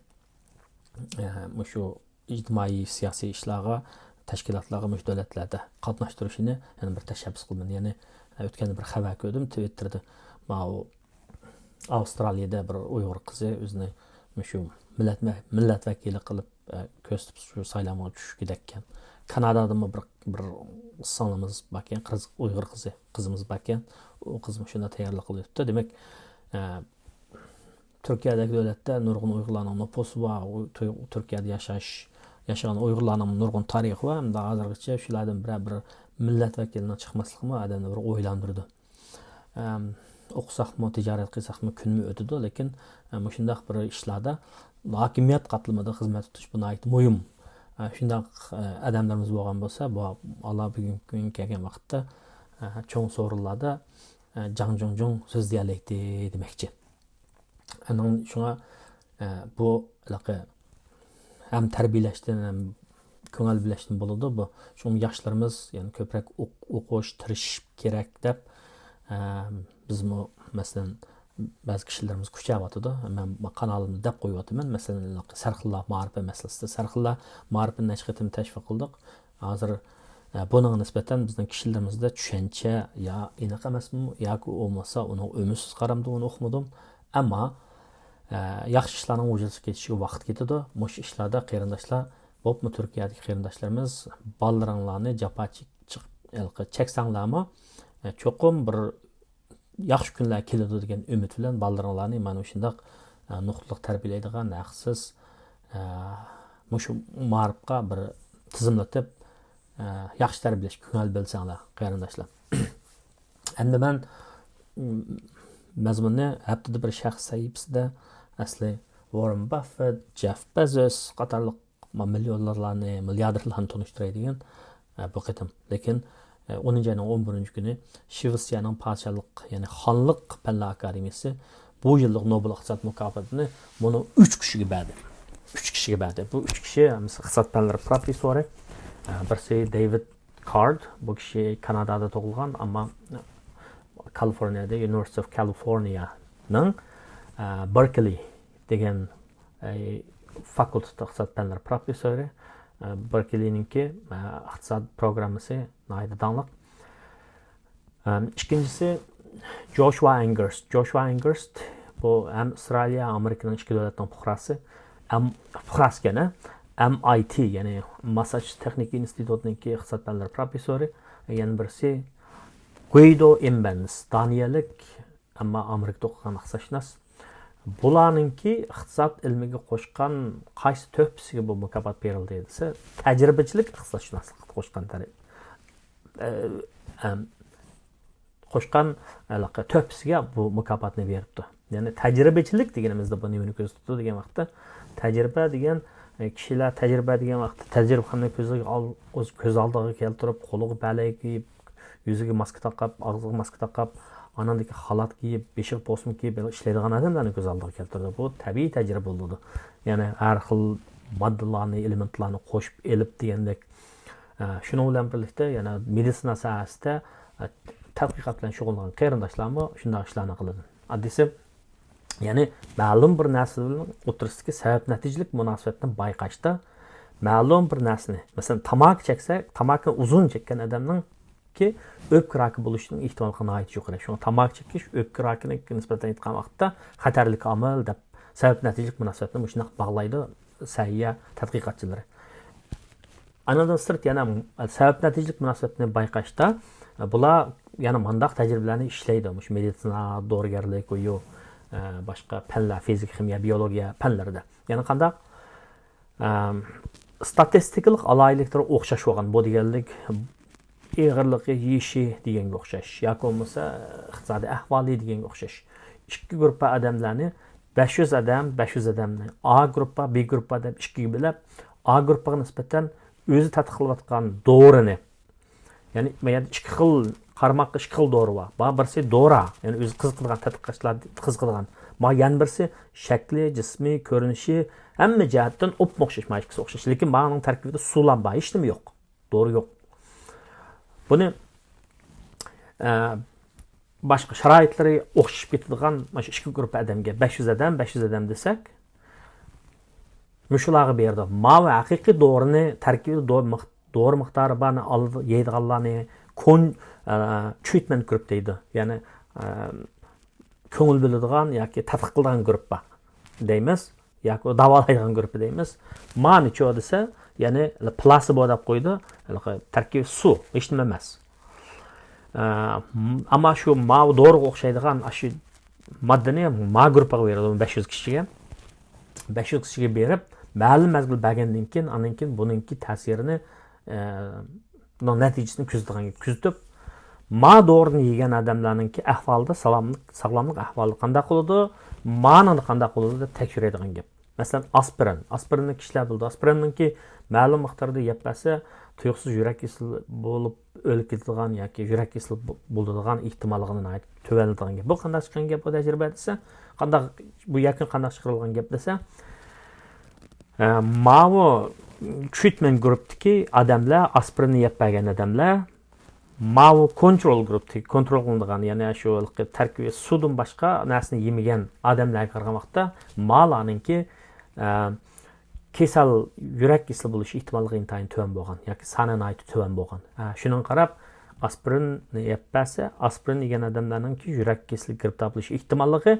ئە، مۇشۇ ئىجتىمائىي سىياسىي ئىشلارغا، تەشكىلاتلارغا مۇشۇ دۆلەتلەردە قاتناشتۇرۇشىنى يەنە بىر تەشەببۇس قىلىمەن. يەنى، ئە، ئۆتكەندە بىر خەۋەر كۆردۈم تىۋىتتېردا. ماۋۇ ئاۋسترالىيەدە بىر ئۇيغۇر قىزى ئۆزىنى مۇشۇ مىللەت، مىللەت ۋەكىلى قىلىپ، ئە، كۆرسىتىپ شۇ سايلامغا چۈشكۈدەككەن. كانادادىمۇ بىر، بىر سىڭلىمىز باركەن، قىز، ئۇيغۇر قىزى، قىزىمىز باركەن. ئۇ قىز مۇشۇنداق تەييارلىق قىلىۋېتىپتۇ. دېمەك، ئە، تۈركىيەدەك دۆلەتتە نۇرغۇن ئۇيغۇرلارنىڭ نوپۇسى بار، ئۇ تۈ-، تۈركىيەدە ياشاش، ياشىغان ئۇيغۇرلارنىڭ نۇرغۇن تارىخى بار، ھەمدە ھازىرغىچە شۇلاردىن بىرەر بىر مىللەت ۋەكىلىنىڭ چىقماسلىقىمۇ ئادەمنى بىر ئويلاندۇرىدۇ. ئەم، ئوقۇساقمۇ، تىجارەت قىلساقمۇ كۈنمۇ ئۆتىدۇ، لېكىن، ئە، مۇشۇنداق بىر ئىشلاردا ھاكىمىيەت قاتلىمىدا خىزمەت تۇتۇش بۇ ناھايىتى مۇھىم. ئە، شۇنداق، ئە، ئادەملىرىمىز بولغان بولسا، بۇ ئاللا بۈگۈنكى كۈنگە كەلگەن ۋاقىتتا، ئە، چوڭ سورۇنلاردا، ئە، جاڭ جۇڭ جۇڭ سۆزلىيەلەيتتى دېمەكچى. ئەنىڭ شۇڭا، ئە، بۇ ھېلىقى ھەم تەربىيەلەشتىن، ھەم كۆڭۈل بۆلۈشتىن بولىدۇ بۇ. شۇڭا ياشلىرىمىز يەنە كۆپرەك ئوق-، ئوقۇش، تىرىشىش كېرەك دەپ، ئە، بىزمۇ، مەسىلەن، بەزى كىشىلىرىمىز كۈچەۋاتىدۇ. مەن قانالىمدا دەپ قويۇۋاتىمەن. مەسىلەن، سەرخىللار مائارىپى مەسىلىسىدە. سەرخىللار مائارىپىنى نەچچە قېتىم تەشۋىق قىلدۇق. ھازىر، ئە، بۇنىڭغا نىسبەتەن بىزنىڭ كىشىلىرىمىزدە چۈشەنچە يا ئېنىق ئەمەسمۇ ياكى بولمىسا ئۇنىڭ ئۈمىدسىز قارامدۇ، ئۇنى ئۇقمىدىم. ئەمما، ئە، ياخشى ئىشلارنىڭ ۋۇجۇدقا كېلىشىگە ۋاقىت كېتىدۇ. مۇشۇ ئىشلاردا قېرىنداشلار، بولۇپمۇ تۈركىيەدىكى قېرىنداشلىرىمىز بالىلىرىڭلارنى جاپا چېك-، چىق-، ھېلىقى چەكسەڭلارمۇ، ئە، چوقۇم بىر ياخشى كۈنلەر كېلىدۇ دېگەن ئۈمىد بىلەن بالىلىرىڭلارنى مانا مۇشۇنداق، ئە، نۇقتىلىق تەربىيەلەيدىغان ھەقسىز، ئە، مۇشۇ مائارىپقا بىر تىزىملىتىپ، ئە، ياخشى تەربىيەلەشكە كۆڭۈل بۆلسەڭلار، قېرىنداشلار. ئەمدى مەن، م، مەزمۇننى ھەپتىدە بىر شەخس سەھىپىسىدە ئەسلى ۋاررېن باففېت، جېف بېزوس قاتارلىق ما-، مىليونېرلارنى، مىلياردېرلارنى تونۇشتۇراي دېگەن، ئە، بۇ قېتىم. لېكىن، ئە، ئونىنچى ئاينىڭ ئون بىرىنچى كۈنى شىۋېتسىيەنىڭ پادىشاھلىق، يەنى خانلىق پەنلەر ئاكادېمىيىسى بۇ يىللىق نوبېل ئىقتىساد مۇكاپاتىنى مۇنۇ ئۈچ كىشىگە بەردى. ئۈچ كىشىگە بەردى. بۇ ئۈچ كىشى ھەممىسى ئىقتىساد پەنلىرى پروفېسسورى. ئە، بىرسى دېۋىد كارد، بۇ كىشى كانادادا تۇغۇلغان، ئەمما كالىفورنىيەدە، University of California نىڭ، ئە، بېركلى دېگەن، ئە، فاكۇلتېتتا ئىقتىساد پەنلىرى پروفېسسورى. ئە، بېركلىنىڭكى، ئە، ئىقتىساد پروگراممىسى ناھايىتى داڭلىق. ئەم، ئىككىنچىسى، جوشۇا ئەنگېرست. جوشۇا ئەنگېرست بۇ ھەم ئىسرائىلىيە، ئامېرىكىنىڭ ئىككى دۆلەتنىڭ پۇقراسى. ئەم، پۇقراسىكەن، ھە؟ ئەم ئاي تى، يەنى ماسساچۇسېتس تېخنىكا ئىنستىتۇتىنىڭكى ئىقتىساد پەنلىرى پروفېسسورى، يەنە بىرسى گۇيدو ئىمبەنس، دانىيەلىك، ئەمما ئامېرىكىدا ئوقۇغان ئىقتىسادشۇناس. بۇلارنىڭكى ئىقتىساد ئىلمىگە قوشقان قايسى تۆھپىسىگە بۇ مۇكاپات بېرىلدى دېسە، تەجرىبىچىلىك ئىقتىسادشۇناسلىققا قوشقان تەرى-، ئە، ئەم، قوشقان ھېلىقى تۆھپىسىگە بۇ مۇكاپاتنى بېرىپتۇ. يەنى تەجرىبىچىلىك دېگىنىمىزدە بۇ نېمىنى كۆرسىتىدۇ دېگەن ۋاقىتتا، تەجرىبە دېگەن، ئە، كىشىلەر تەجرىبە دېگەن ۋاقىتتا تەجرىبىخانىنى كۆزىگە ئال-، كۆز ئالدىغا كەلتۈرۈپ، قولىغا بەلەي كىيىپ، يۈزىگە ماسكا تاقاپ، ئاغزىغا ماسكا تاقاپ، ئانىڭدىكى خالات كىيىپ، بېشىغا پوسما كىيىپ ئىشلەيدىغان ئادەملەرنى كۆز ئالدىغا كەلتۈرىدۇ. بۇ تەبىئىي تەجرىبە بولىدۇ. يەنى ھەر خىل ماددىلارنى، ئېلېمېنتلارنى قوشۇپ ئېلىپ دېگەندەك. ئە، شۇنىڭ بىلەن بىرلىكتە يەنە مېدىتسىنا ساھەسىدە، ئە، تەتقىقات بىلەن شۇغۇللانغان قېرىنداشلارمۇ شۇنداق ئىشلارنى قىلىدۇ. ئاددىيسى، يەنى مەلۇم بىر نەرسىلەرنىڭ ئوتتۇرىسىدىكى سەۋەب نەتىجىلىك مۇناسىۋەتنى بايقاشتا، مەلۇم بىر نەرسىنى، مەسىلەن، تاماكا چەكسەك، تاماكىنى ئۇزۇن چەككەن ئادەمنىڭكى ئۆپكە راكى بولۇشىنىڭ ئېھتىماللىقى ناھايىتى يۇقىرى. شۇڭا تاماكا چېكىش ئۆپكە راكىنىڭكى نىسبەتەن ئېيتقان ۋاقىتتا خەتەرلىك ئامىل دەپ سەۋەب نەتىجىلىك مۇناسىۋەتنى مۇشۇنداق باغلايدۇ سەھىيە تەتقىقاتچىلىرى. ئانىڭدىن سىرت يەنە سەۋەب نەتىجىلىك مۇناسىۋەتنى بايقاشتا، بۇلار يەنە مۇنداق تەجرىبىلەرنى ئىشلەيدۇ. مۇشۇ مېدىتسىنا، دورىگەرلىك، ئۇ، ئە، باشقا پەنلەر، فىزىكا، خىمىيە، بىيولوگىيە پەنلىرىدە. يەنە قانداق؟ ئەم، ستاتىستىكىلىق ئالاھىدىلىكلىرى ئوخشاش بولغان. بۇ دېگەنلىك ئېغىرلىقى، يېشى دېگەنگە ئوخشاش. ياكى بولمىسا ئىقتىسادىي ئەھۋالى دېگەنگە ئوخشاش. ئىككى گۇرۇپپا ئادەملەرنى، بەش يۈز ئادەم، بەش يۈز ئادەمنى ئا گۇرۇپپا، بى گۇرۇپپا دەپ ئىككىگە بۆلۈپ، ئا گۇرۇپپىغا نىسبەتەن ئۆزى تەتقىق قىلىۋاتقان دورىنى، يەنى مەيەردە ئىككى خىل، قارىماققا ئىككى خىل دورا بار. بار بىرسى دورا، يەنى ئۆزى قىزىقىدىغان، تەتقىقاتچىلار قىزىقىدىغان. ما يەنە بىرسى شەكلى، جىسمى، كۆرۈنۈشى، ھەممە جەھەتتىن ئوپمۇ ئوخشاش، ما ئىككىسى ئوخشاش. لېكىن مانىڭ تەركىبىدە سۇلام بار، ھېچنېمە يوق. دورا يوق. بۇنى، ئە، باشقا شارائىتلىرى ئوخشىشىپ كېتىدىغان مانا شۇ ئىككى گۇرۇپپا ئادەمگە، بەش يۈز ئادەم، بەش يۈز ئادەم دېسەك، مۇشۇلارغا بېرىدۇ. ماۋۇ ھەقىقىي دورىنى، تەركىبىدە دورا مىق-، دورا مىقدارى بارنى ئالىدۇ، يەيدىغانلارنى كون-، ئە، ترىتمېنت گۇرۇپ دەيدۇ. يەنى، ئە، كۆڭۈل بۆلىدىغان ياكى تەتقىق قىلىدىغان گۇرۇپپا دەيمىز. ياكى داۋالايدىغان گۇرۇپپا دەيمىز. مانىچۇ دېسە، يەنى پلاسېبو دەپ قويىدۇ. ھېلىقى تەركىبى سۇ، ھېچنېمە ئەمەس. ئە، ئەمما شۇ ماۋۇ دورىغا ئوخشايدىغان ئاشۇ ماددىنى ما گۇرۇپپىغا بېرىدۇ، بەش يۈز كىشىگە. بەش يۈز كىشىگە بېرىپ، مەلۇم مەزگىل بەرگەندىن كېيىن، ئاندىن كېيىن بۇنىڭكى تەسىرىنى، ئە، بۇنىڭ نەتىجىسىنى كۆزىتىدىغان، كۆزىتىپ، ما دورىنى يېگەن ئادەملەرنىڭكى ئەھۋالىدا سالاملىق، ساغلاملىق ئەھۋالى قانداق بولىدۇ، مانىڭدا قانداق بولىدۇ دەپ تەكشۈرىدىغان گەپ. مەسىلەن، ئاسپىرىن. ئاسپىرىننى كىشىلەر بىلىدۇ. ئاسپىرىننىڭكى مەلۇم مىقداردا يەپ بەرسە، تۇيۇقسىز يۈرەك كېسىلى بولۇپ ئۆلۈپ كېتىدىغان ياكى يۈرەك كېسىلى بو-، بولىدىغان ئېھتىماللىقىنى ناھايىتى تۆۋەنلىتىدىغان گەپ. بۇ قانداق چىققان گەپ بۇ تەجرىبە دېسە؟ قانداق، بۇ يەكۈن قانداق چىقىرىلغان گەپ دېسە، ئە، ماۋۇ ترىتمېنت گۇرۇپتىكى ئادەملەر، ئاسپىرىننى يەپ بەرگەن ئادەملەر، ماۋۇ كونترول گۇرۇپتىكى، كونترول قىلىنىدىغان، يەنى شۇ ھېلىقى تەركىبى سۇدىن باشقا نەرسىنى يېمىگەن ئادەملەرگە قارىغان ۋاقىتتا، مالارنىڭكى، ئە، كېسەل، يۈرەك كېسىلى بولۇش ئېھتىماللىقى ئىنتايىن تۆۋەن بولغان ياكى سانى ناھايىتى تۆۋەن بولغان. ھە، شۇنىڭغا قاراپ، ئاسپىرىن يەپ بەرسە، ئاسپىرىن يېگەن ئادەملەرنىڭكى يۈرەك كېسىلىگە گىرىپتار بولۇش ئېھتىماللىقى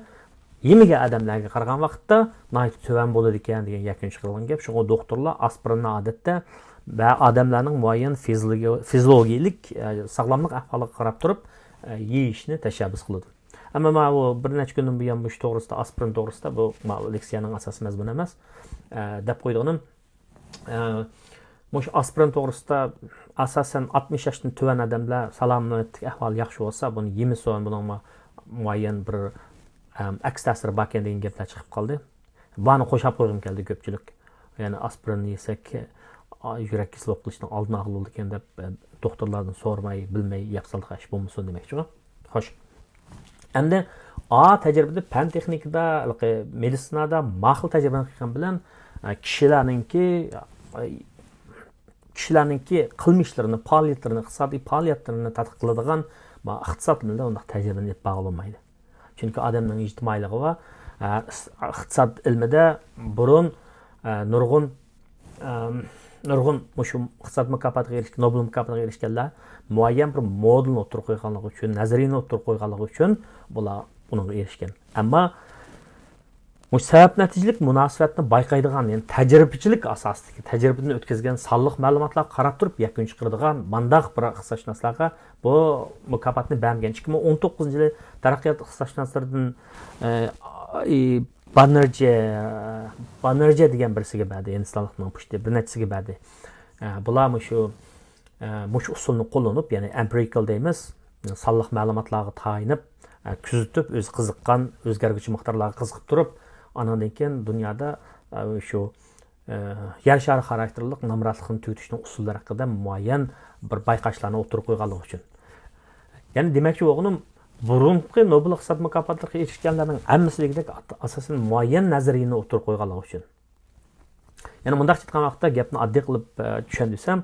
يېمىگەن ئادەملەرگە قارىغان ۋاقىتتا ناھايىتى تۆۋەن بولىدىكەن دېگەن يەكۈن چىقىرىلغان گەپ. شۇڭا دوختۇرلار ئاسپىرىننى ئادەتتە ۋە ئادەملەرنىڭ مۇئەييەن فىزىولوگىيە-، فىزىولوگىيەلىك، ئە، ساغلاملىق ئەھۋالىغا قاراپ تۇرۇپ، ئە، يېيىشنى تەشەببۇس قىلىدۇ. ئەمما ماۋۇ بىر نەچچە كۈندىن بۇيان مۇشۇ توغرىسىدا، ئاسپىرىن توغرىسىدا، بۇ ماۋۇ لېكسىيەنىڭ ئاساسىي مەزمۇنى ئەمەس، ئە، دەپ قويىدىغىنىم، ئە، مۇشۇ ئاسپىرىن توغرىسىدا ئاساسەن ئاتمىش ياشتىن تۆۋەن ئادەملەر سالامەتلىك ئەھۋالى ياخشى بولسا، بۇنى يېمىسۇن، بۇنىڭ مۇ-، مۇئەييەن بىر، ئەم، ئەكس تەسىرى باركەن دېگەن گەپلەر چىقىپ قالدى. بۇنى قوشاپ قويغۇم كەلدى كۆپچىلىك. يەنى ئاسپىرىن يېسەك، ئا، يۈرەك كېسىلى بولۇپ قېلىشنىڭ ئالدىنى ئالغىلى بولىدىكەن دەپ، ئە، دوختۇرلاردىن سورىماي، بىلمەي يەپ سالدۇق ئىش بولمىسۇن دېمەكچىغۇ. خوش. ئەمدى ئا تەجرىبىدە پەن تېخنىكىدا، ھېلىقى مېدىتسىنادا ماقۇل تەجرىبىنى قىلغان بىلەن، ئە، كىشىلەرنىڭكى، ئە، كىشىلەرنىڭكى قىلمىشلىرىنى، پائالىيەتلىرىنى، ئىقتىسادىي پائالىيەتلىرىنى تەتقىق قىلىدىغان، ما، ئىقتىساد ئىلمىدە ئۇنداق تەجرىبىنى ئېلىپ بارغىلى بولمايدۇ. چۈنكى ئادەمنىڭ ئىجتىمائىيلىقى بار. ئە، ئىس-، ئىقتىساد ئىلمىدە بۇرۇن، ئە، نۇرغۇن، ئەم، نۇرغۇن مۇشۇ ئىقتىساد مۇكاپاتىغا ئېرىشكەن، نوبېل مۇكاپاتىغا ئېرىشكەنلەر مۇئەييەن بىر مودېلنى ئوتتۇرىغا قويغانلىقى ئۈچۈن، نەزەرىيىنى ئوتتۇرىغا قويغانلىقى ئۈچۈن بۇلار ئۇنىڭغا ئېرىشكەن. ئەمما مۇشۇ سەۋەب نەتىجىلىك مۇناسىۋەتنى بايقايدىغان، يەنى تەجرىبىچىلىك ئاساسىدىكى، تەجرىبىدىن ئۆتكۈزگەن سانلىق مەلۇماتلارغا قاراپ تۇرۇپ يەكۈن چىقىرىدىغان مانداق بىر ئىقتىسادشۇناسلارغا بۇ مۇكاپاتنى بەرمىگەن. ئىككى مىڭ ئون توققۇزىنچى يىلى تەرەققىيات ئىقتىسادشۇناسلىرىدىن، ئى، بانېرجى، بانېرجى دېگەن بىرسىگە بەردى، ھىندىستانلىقنىڭ پۇشتى، بىر نەچچىسىگە بەردى. ئە، بۇلار مۇشۇ، ئە، مۇشۇ ئۇسۇلنى قوللىنىپ، يەنى ئەمپىرىكال دەيمىز، سانلىق مەلۇماتلارغا تايىنىپ، ئە، كۆزىتىپ، ئۆزى قىزىققان، ئۆزگەرگۈچى مىقدارلارغا قىزىقىپ تۇرۇپ، ئانىڭدىن كېيىن دۇنيادا، ئە، شۇ، ئە، يەر شارى خاراكتېرلىق نامراتلىقنى تۈگىتىشنىڭ ئۇسۇللىرى ھەققىدە مۇئەييەن بىر بايقاشلارنى ئوتتۇرىغا قويغانلىقى ئۈچۈن. يەنى دېمەكچى بولغىنىم، بۇرۇنقى نوبېل ئىقتىساد مۇكاپاتلىرىغا ئېرىشكەنلەرنىڭ ھەممىسى دېگۈدەك ئاساسەن مۇئەييەن نەزەرىيىنى ئوتتۇرىغا قويغانلىقى ئۈچۈن. يەنە مۇنداق ئېيتقان ۋاقىتتا گەپنى ئاددىي قىلىپ، ئە، چۈشەندۈرسەم،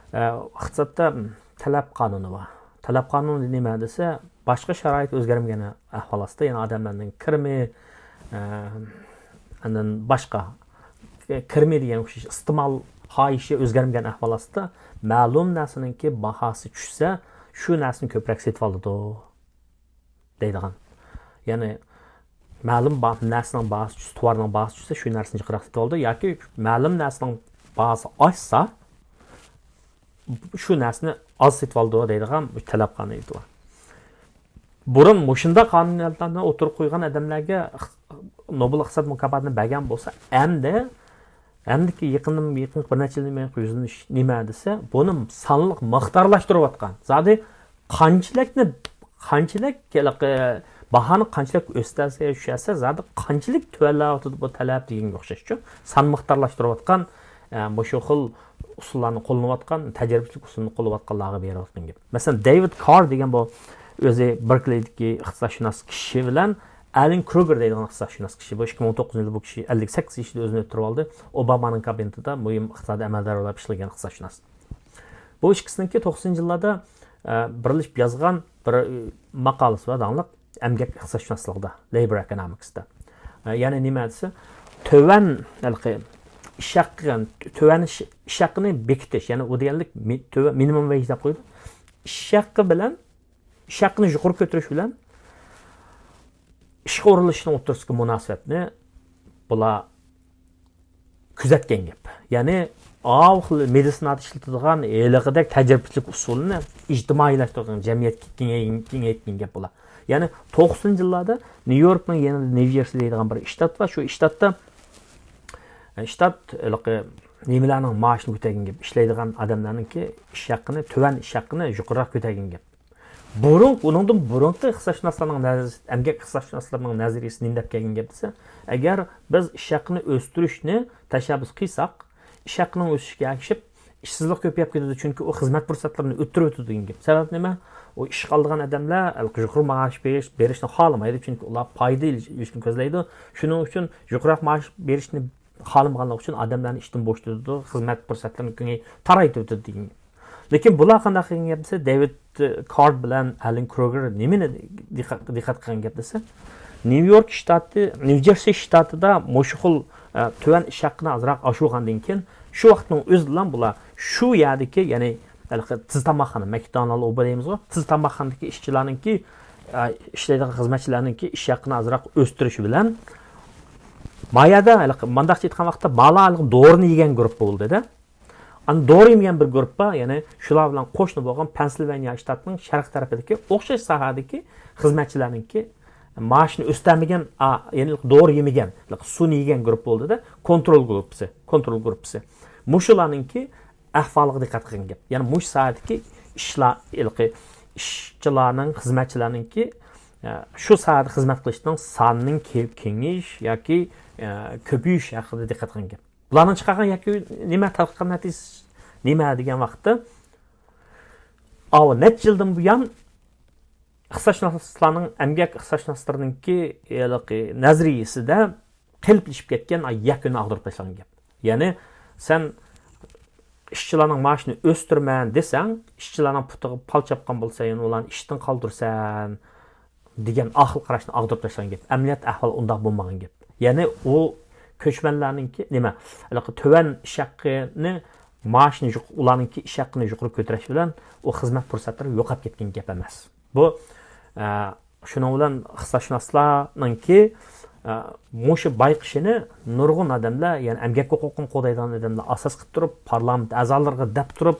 ئە، ئىقتىسادتا تەلەپ قانۇنى بار. تەلەپ قانۇنى نېمە دېسە، باشقا شارائىت ئۆزگەرمىگەن ئەھۋال ئاستىدا، يەنى ئادەملەرنىڭ كىرىمى، ئە، ئاندىن باشقا، كىرىمى دېگەن ئوخشاش ئىستېمال خاھىشى ئۆزگەرمىگەن ئەھۋال ئاستىدا مەلۇم نەرسىنىڭكى باھاسى چۈشسە، شۇ نەرسىنى كۆپرەك سېتىۋالىدۇ. دەيدىغان. يەنى مەلۇم با-، نەرسىنىڭ باھاسى چۈشسە، تاۋارنىڭ باھاسى چۈشسە، شۇ نەرسىنى جىقراق سېتىۋالىدۇ ياكى مەلۇم نەرسىنىڭ باھاسى ئاشسا، شۇ نەرسىنى ئاز سېتىۋالىدۇ دەيدىغان بۇ تەلەپ قانۇنىيىتى بار. بۇرۇن مۇشۇنداق قانۇنىيەتلەرنى ئوتتۇرىغا قويغان ئادەملەرگە ئىق-، نوبېل ئىقتىساد مۇكاپاتىنى بەرگەن بولسا، ئەمدى ئەمدىكى يېقىندىن، يېقىنقى بىر نەچچە يىلدىن بۇيان يۈزلىنىش نېمە دېسە، بۇنى سانلىق مىقدارلاشتۇرۇۋاتقان. زادى قانچىلىكنى، قانچىلىك ھېلىقى باھانى قانچىلىك ئۆستۈرسە، چۈشۈرسە، زادى قانچىلىك تۆۋەنلەۋاتىدۇ بۇ تەلەپ دېگەنگە ئوخشاشچۇ. سان مىقدارلاشتۇرۇۋاتقان، ئە، مۇشۇ خىل ئۇسۇللارنى قوللىنىۋاتقان، تەجرىبىچىلىك ئۇسۇلنى قوللىنىۋاتقانلارغا بېرىۋاتقان گەپ. مەسىلەن، دېۋىد كار دېگەن بۇ ئۆزى بېركلىدىكى ئىقتىسادشۇناس كىشى بىلەن ئالېن كروگېر دەيدىغان ئىقتىسادشۇناس كىشى. بۇ ئىككى مىڭ ئون توققۇزىنچى يىلى بۇ كىشى ئەللىك سەككىز يېشىدا ئۆزىنى ئۆلتۈرۈۋالدى. ئوبامانىڭ كابىنېتىدا مۇھىم ئىقتىسادىي ئەمەلدار بولۇپ ئىشلىگەن ئىقتىسادشۇناس. بۇ ئىككىسىنىڭكى توقسىنىنچى يىللاردا، ئە، بىرلىشىپ يازغان بىر، ئە، ماقالىسى بار، داڭلىق ئەمگەك ئىقتىسادشۇناسلىقىدا، لەيبور ئېكونومىكستا. ئە، يەنى نېمە دېسە، تۆۋەن ھېلىقى ئىش ھەققى، تۆۋەن ئىش، ئىش ھەققىنى بېكىتىش، يەنى ئۇ دېگەنلىك مى-، تۆۋەن مىنىمۇم ۋەيج دەپ قويىدۇ. ئىش ھەققى بىلەن ئىش ھەققىنى يۇقىرى كۆتۈرۈش بىلەن ئىشقا ئورۇنلىشىشنىڭ ئوتتۇرىسىدىكى مۇناسىۋەتنى بۇلار كۆزەتكەن گەپ. يەنى ئاۋۇ خىل مېدىتسىنادا ئىشلىتىدىغان ھېلىقىدەك تەجرىبىچىلىك ئۇسۇلىنى ئىجتىمائىيلاشتۇرغان، جەمئىيەتكە كېڭەي-، كېڭەيتكەن گەپ بۇلار. يەنى توقسىنىنچى يىللاردا نيۇ يوركنىڭ يېنىدا نيۇ جېرسى دەيدىغان بىر شتات بار. شۇ شتاتتا، شتات ھېلىقى نېمىلەرنىڭ مائاشىنى كۆتەرگەن گەپ، ئىشلەيدىغان ئادەملەرنىڭكى ئىش ھەققىنى، تۆۋەن ئىش ھەققىنى يۇقىرىراق كۆتەرگەن گەپ. بۇرۇن، ئۇنىڭدىن بۇرۇنقى ئىقتىسادشۇناسلارنىڭ نەزەر-، ئەمگەك ئىقتىسادشۇناسلىرىنىڭ نەزەرىيىسى نېمە دەپ كەلگەن گەپ دېسە، ئەگەر بىز ئىش ھەققىنى ئۆستۈرۈشنى تەشەببۇس قىلساق، ئىش ھەققىنىڭ ئۆسۈشىگە ئەگىشىپ، ئىشسىزلىق كۆپىيىپ كېتىدۇ، چۈنكى ئۇ خىزمەت پۇرسەتلىرىنى ئۆتتۈرۈۋېتىدۇ دېگەن گەپ. سەۋەب نېمە؟ ئۇ ئىشقا ئالىدىغان ئادەملەر يۇقىرى مائاش بېرىش، بېرىشنى خالىمايدۇ، چۈنكى ئۇلار پايدا ئېلىشنى كۆزلەيدۇ. شۇنىڭ ئۈچۈن يۇقىرىراق مائاش بېرىشنى خالىمىغانلىقى ئۈچۈن ئادەملەرنى ئىشتىن بوشىتىدۇ، خىزمەت پۇرسەتلىرىنى كېڭەي-، تارايتىۋېتىدۇ دېگەن. لېكىن بۇلار قانداق قىلغان گەپ دېسە، دېۋىد كارد بىلەن ئالېن كروگېر نېمىنى دىققەت، دىققەت قىلغان گەپ دېسە، نيۇ يورك شتاتى، نيۇ جېرسى شتاتىدا مۇشۇ خىل، ئە، تۆۋەن ئىش ھەققىنى ئازراق ئاشۇرغاندىن كېيىن، شۇ ۋاقىتنىڭ ئۆزىدىلا بۇلار شۇ يەردىكى، يەنى ھېلىقى تېز تاماقخانا، ماكدونالد ئۇبېر دەيمىزغۇ، تېز تاماقخانىدىكى ئىشچىلارنىڭكى، ئە، ئىشلەيدىغان خىزمەتچىلەرنىڭكى ئىش ھەققىنى ئازراق ئۆستۈرۈش بىلەن، ما يەردە ھېلىقى، مۇنداقچە ئېيتقان ۋاقىتتا، بالا ھېلىقى دورىنى يېگەن گۇرۇپپا بولدى-دە. ئاندىن دورا يېمىگەن بىر گۇرۇپپا، يەنى شۇلار بىلەن قوشنا بولغان پەنسىلۋانىيە شتاتىنىڭ شەرقىي تەرىپىدىكى ئوخشاش ساھەدىكى خىزمەتچىلەرنىڭكى مائاشىنى ئۆستۈرمىگەن، ئا، يەنى دورا يېمىگەن، سۇنى يېگەن گۇرۇپپا بولدى-دە، كونترول گۇرۇپپىسى، كونترول گۇرۇپپىسى. مۇشۇلارنىڭكى ئەھۋالىغا دىققەت قىلغان گەپ. يەنى مۇشۇ ساھەدىكى ئىشلار، ھېلىقى ئىشچىلارنىڭ، خىزمەتچىلەرنىڭكى، ئە، شۇ ساھەدە خىزمەت قىلىشنىڭ سانىنىڭ كېڭىيىش ياكى، ئە، كۆپىيىش ھەققىدە دىققەت قىلغان گەپ. بۇلارنىڭ چىقارغان ياكى نېمە، تەتقىقات نەتىجىسى نېمە دېگەن ۋاقىتتا، ئاۋۇ نەچچە يىلدىن بۇيان ئىقتىسادشۇناسلارنىڭ، ئەمگەك ئىقتىسادشۇناسلىرىنىڭكى ھېلىقى نەزەرىيىسىدە قېلىپلىشىپ كەتكەن يەكۈننى ئاغدۇرۇپ تاشلىغان گەپ. يەنى سەن ئىشچىلارنىڭ مائاشىنى ئۆستۈرىمەن دېسەڭ، ئىشچىلارنىڭ پۇتىغا پال چاپقان بولسا، يەنە ئۇلارنى ئىشتىن قالدۇرىسەن، دېگەن ئاقىل قاراشنى ئاغدۇرۇپ تاشلىغان گەپ. ئەمەلىيەت ئەھۋال ئۇنداق بولمىغان گەپ. يەنى ئۇ كۆچمەنلەرنىڭكى نېمە، ھېلىقى تۆۋەن ئىش ھەققىنى، مائاشنى يۇق-، ئۇلارنىڭكى ئىش ھەققىنى يۇقىرى كۆتۈرۈش بىلەن ئۇ خىزمەت پۇرسەتلىرى يوقاپ كەتكەن گەپ ئەمەس. بۇ، ئە، شۇنىڭ بىلەن ئىقتىسادشۇناسلارنىڭكى، ئە، مۇشۇ بايقىشىنى نۇرغۇن ئادەملەر، يەنى ئەمگەك ھوقۇقىنى قوغدايدىغان ئادەملەر ئاساس قىلىپ تۇرۇپ، پارلامېنت ئەزالىرىغا دەپ تۇرۇپ،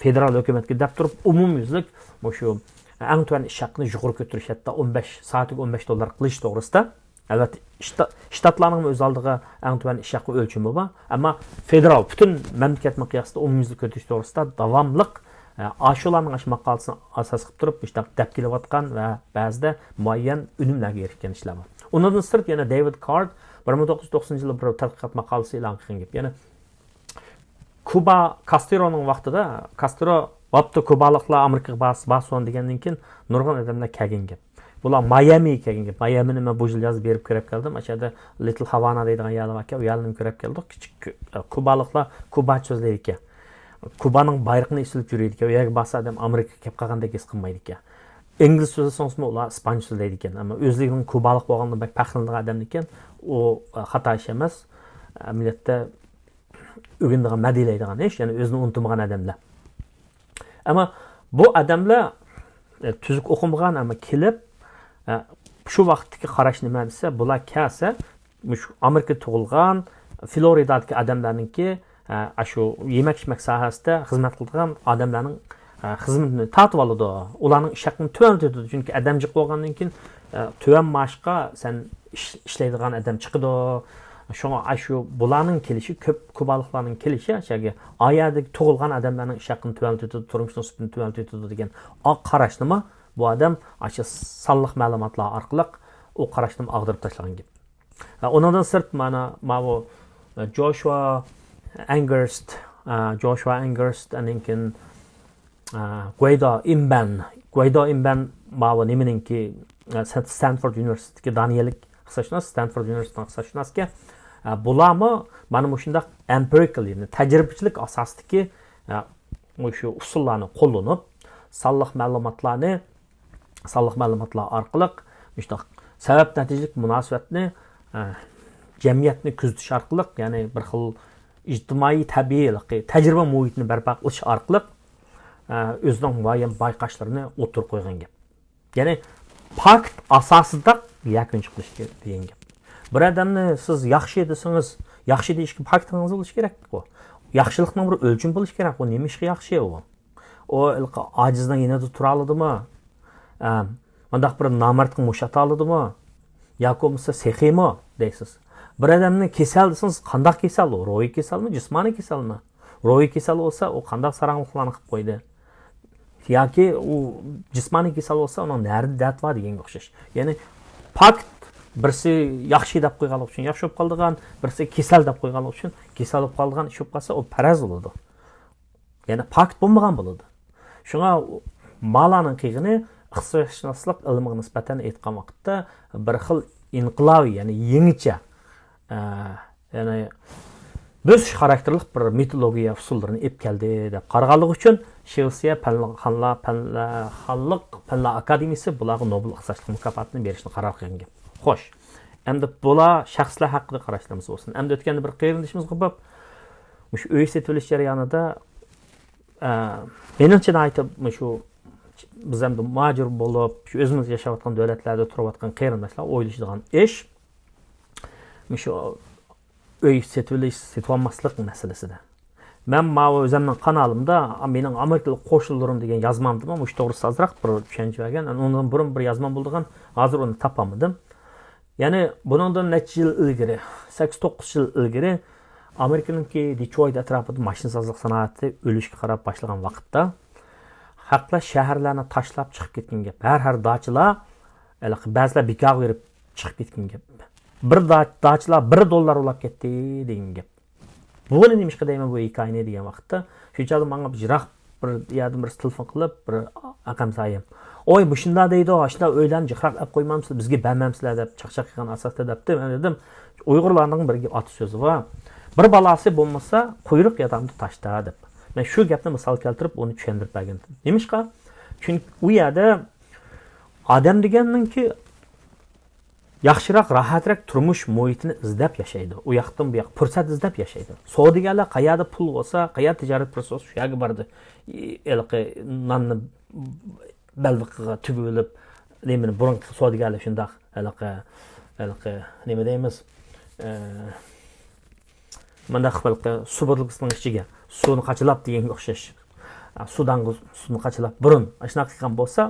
فېدېرال ھۆكۈمەتكە دەپ تۇرۇپ، ئومۇميۈزلۈك مۇشۇ ئەڭ تۆۋەن ئىش ھەققىنى يۇقىرى كۆتۈرۈش، ھەتتا ئون بەش، سائىتىگە ئون بەش دوللار قىلىش توغرىسىدا. ئەلۋەتتە، شتا-، شتاتلارنىڭمۇ ئۆز ئالدىغا ئەڭ تۆۋەن ئىش ھەققى ئۆلچىمى بار. ئەمما فېدېرال، پۈتۈن مەملىكەت مىقياسىدا ئومۇميۈزلۈك كۆتۈرۈش توغرىسىدا داۋاملىق، ئە، ئاشۇلارنىڭ ئاشۇ ماقالىسىنى ئاساس قىلىپ تۇرۇپ، مۇشۇنداق دەپ كېلىۋاتقان ۋە بەزىدە مۇئەييەن ئۈنۈملەرگە ئېرىشكەن ئىشلار بار. ئۇنىڭدىن سىرت يەنە دېۋىد كارد بىر مىڭ توققۇز يۈز توقسىنىنچى يىلى بىر تەتقىقات ماقالىسى ئېلان قىلغان گەپ. يەنى كۇبا كاسترونىڭ ۋاقتىدا، كاسترو، «بوپتۇ، كۇبالىقلار ئامېرىكىغا بارسا بارسۇن» دېگەندىن كېيىن نۇرغۇن ئادەملەر كەلگەن گەپ. بۇلار مايامىغا كەلگەن گەپ. مايامىنى مەن بۇ يىل يازدا بېرىپ كۆرۈپ كەلدىم. ئاشۇ يەردە لىتل ھاۋانا دەيدىغان يەر باركەن، ئۇ يەرنى كۆرۈپ كەلدۇق. كىچىك كۇ-، كۇبالىقلار كۇباچە سۆزلەيدىكەن. كۇبانىڭ بايرىقىنى ئېسىلىپ يۈرىدىكەن. ئۇ يەرگە بارسا ئادەم ئامېرىكىغا كەپ قالغاندەك ھېس قىلمايدىكەن. ئىنگلىز سۆزلىسىڭىزمۇ ئۇلار ئىسپانچە سۆزلەيدىكەن. ئەمما ئۆزلۈكىنىڭ كۇبالىق بولغانلىقىدىن بەك پەخىرلىنىدىغان ئادەمدىكەن. ئۇ، ئە، خاتا ئىش ئەمەس. ئەمەلىيەتتە ئۆگىنىدىغان، مەدھىيەلەيدىغان ئىش، يەنى ئۆزىنى ئۇنتۇمىغان ئادەملەر. ئەمما بۇ ئادەملەر، ئە، تۈزۈك ئوقۇمىغان، ئەمما كېلىپ، ئە، شۇ ۋاقىتتىكى قاراش نېمە دېسە، بۇلار كەلسە، مۇشۇ ئامېرىكىدا تۇغۇلغان، فلورىدادىكى ئادەملەرنىڭكى، ئە، ئاشۇ يېمەك-ئىچمەك ساھەسىدە خىزمەت قىلىدىغان ئادەملەرنىڭ، ئە، خىزمىتىنى تارتىۋالىدۇ. ئۇلارنىڭ ئىش ھەققىنى تۆۋەنلىتىدۇ. چۈنكى ئادەم جىق بولغاندىن كېيىن، ئە، تۆۋەن مائاشقا سەن ئىش-، ئىشلەيدىغان ئادەم چىقىدۇ. شۇڭا ئاشۇ بۇلارنىڭ كېلىشى، كۆپ كۇبالىقلارنىڭ كېلىشى ئاشۇ يەرگە، ئا يەردىكى تۇغۇلغان ئادەملەرنىڭ ئىش ھەققىنى تۆۋەنلىتىدۇ، تۇرمۇشنىڭ سۈپىتىنى تۆۋەنلىتىدۇ دېگەن ئا قاراشنىمۇ بۇ ئادەم ئاشۇ سانلىق مەلۇماتلار ئارقىلىق ئۇ قاراشنىمۇ ئاغدۇرۇپ تاشلىغان گەپ. ئۇنىڭدىن سىرت، مانا، ماۋۇ، جوشۇا ئەنگېرست، جوشۇا ئەنگېرست، ئاندىن كېيىن، گۇەيدو ئىمبەن، گۇەيدو ئىمبەن ماۋۇ نېمىنىڭكى، ستەنفورد ئۇنىۋېرسىتېتىدىكى دانىيەلىك ئىقتىسادشۇناس، ستەنفورد ئۇنىۋېرسىتېتىنىڭ ئىقتىسادشۇناسىكەن. بۇلارمۇ مانا مۇشۇنداق ئېمپىرىكال، يەنى تەجرىبىچىلىك ئاساسىدىكى، مۇشۇ ئۇسۇللارنى قوللىنىپ، سانلىق مەلۇماتلارنى سانلىق مەلۇماتلار ئارقىلىق مۇشۇنداق سەۋەب نەتىجىلىك مۇناسىۋەتنى، ئە، جەمئىيەتنى كۆزىتىش ئارقىلىق، يەنى بىر خىل ئىجتىمائىي تەبىئىي تەجرىبە مۇھىتىنى بەرپا قىلىش ئارقىلىق، ئە، ئۆزىنىڭ مۇئەييەن بايقاشلىرىنى ئوتتۇرىغا قويغان گەپ. يەنى پاكىت ئاساسىدا يەكۈن چىقىرىش دېگەن گەپ. بىر ئادەمنى سىز ياخشى دېسىڭىز، ياخشى دېيىشكە پاكىتىڭىز بولۇشى كېرەك. ئۇ ياخشىلىقنىڭ بىر ئۆلچىمى بولۇشى كېرەك. ئۇ نېمە ئىشقا ياخشى ئۇ؟ ئۇ ھېلىقى ئاجىزنىڭ يېنىدا تۇرالىدىمۇ؟ ئە، مۇنداق بىر نامەردقە مۇش ئاتالىدىمۇ؟ ياكى بولمىسا سېخىيمۇ دەيسىز. بىر ئادەمنى كېسەل دېسىڭىز، قانداق كېسەل ئۇ؟ روھىي كېسەلمۇ، جىسمانىي كېسەلمۇ؟ روھىي كېسەل بولسا، ئۇ قانداق ساراڭلىقلارنى قىلىپ قويدى؟ ياكى ئۇ جىسمانىي كېسەل بولسا، ئۇنىڭ نەدە دەرد بار دېگەنگە ئوخشاش. يەنى پاكىت، بىرسى ياخشى دەپ قويغانلىقى ئۈچۈن ياخشى بولۇپ قالىدىغان، بىرسى كېسەل دەپ قويغانلىقى ئۈچۈن كېسەل بولۇپ قالىدىغان ئىش بولۇپ قالسا، ئۇ پەرەز بولىدۇ. يەنى پاكىت بولمىغان بولىدۇ. شۇڭا مالانىڭ قىلغىنى ئىقتىسادشۇناسلىق ئىلمىغا نىسبەتەن ئېيتقان ۋاقىتتا بىر خىل ئىنقىلابىي، يەنى يېڭىچە، ئە، يەنى بۆسۈش خاراكتېرلىق بىر مېتودولوگىيە ئۇسۇللىرىنى ئېلىپ كەلدى دەپ قارىغانلىقى ئۈچۈن، شىۋېتسىيە پەنلەر، خانلار، پەنلەر، خانلىق، پەنلەر ئاكادېمىيىسى بۇلارغا نوبېل ئىقتىسادچىلىق مۇكاپاتىنى بېرىشنى قارار قىلغان گەپ. خوش. ئەمدى بۇلار شەخسلەر ھەققىدە قاراشلىرىمىز بولسۇن. ئەمدى ئۆتكەندە بىر قېرىندىشىمىزغا بولۇپ، مۇشۇ ئۆي سېتىۋېلىش جەريانىدا، ئە، مېنىڭچە ناھايىتى مۇشۇ بىز ئەمدى مۇھاجىر بولۇپ، شۇ ئۆزىمىز ياشاۋاتقان دۆلەتلەردە تۇرۇۋاتقان قېرىنداشلار ئويلىشىدىغان ئىش، مۇشۇ ئۆي سېتىۋېلىش، سېتىۋالماسلىق مەسىلىسىدە. مەن ماۋۇ ئۆزۈمنىڭ قانالىمدا، مېنىڭ ئامېرىكىلىق قوشنىلىرىم دېگەن يازمامدىمۇ مۇشۇ توغرىسىدا ئازراق بىر چۈشەنچە بەرگەن. ئۇنىڭدىن بۇرۇن بىر يازمام بولىدىغان، ھازىر ئۇنى تاپالمىدىم. يەنى بۇنىڭدىن نەچچە يىل ئىلگىرى، سەككىز توققۇز يىل ئىلگىرى ئامېرىكىنىڭكى دېترويت ئەتراپىدا ماشىنىسازلىق سانائىتى ئۆلۈشكە قاراپ باشلىغان ۋاقىتتا، خەقلەر شەھەرلەرنى تاشلاپ چىقىپ كەتكەن گەپ. ھەر، ھەر داچىلار، ھېلىقى بەزىلەر بىكارغا بېرىپ چىقىپ كەتكەن گەپ. بىر دا-، داچىلار بىر دوللار ئۇلاپ كەتتى دېگەن گەپ. بۇنى نېمىشقا دەيمەن بۇ ھېكايىنى دېگەن ۋاقىتتا، شۇ چاغدا ماڭا بىر يىراق بىر يەردىن بىرسى تېلېفون قىلىپ، بىر ئاكام سايىم، «ئوي، مۇشۇنداق دەيدۇ، ئاشۇنداق ئۆيلەرنى جىقراق ئەپ قويمامسىلەر، بىزگە بەرمەمسىلەر» دەپ چاقچاق قىلغان ئاساستا دەپتۇ. مەن دېدىم، ئۇيغۇرلارنىڭ بىر ئاتا سۆزى بار، «بىر بالاسى بولمىسا، قۇيرۇق ياتامدا تاشتا» دەپ. مەن شۇ گەپنى مىسال كەلتۈرۈپ ئۇنى چۈشەندۈرۈپ بەرگەن. نېمىشقا؟ چۈنكى ئۇ يەردە ئادەم دېگەننىڭكى ياخشىراق، راھەترەك تۇرمۇش مۇھىتىنى ئىزدەپ ياشايدۇ. ئۇ ياقتىن بۇ ياققا پۇرسەت ئىزدەپ ياشايدۇ. سودىگەرلەر قەيەردە پۇل بولسا، قەيەردە تىجارەت پۇرسىتى بولسا، شۇ يەرگە بارىدۇ. ھېلىقى ناننى بەلبېقىغا تۈگۈۋېلىپ، نېمىنى، بۇرۇنقى سودىگەرلەر شۇنداق، ھېلىقى ھېلىقى نېمە دەيمىز، ئە، مۇنداق ھېلىقى سۇ بۇتۇلكىسىنىڭ ئىچىگە سۇنى قاچىلاپ دېگەنگە ئوخشاش. ئە، سۇدانغا سۇنى قاچىلاپ بۇرۇن ئاشۇنداق قىلغان بولسا،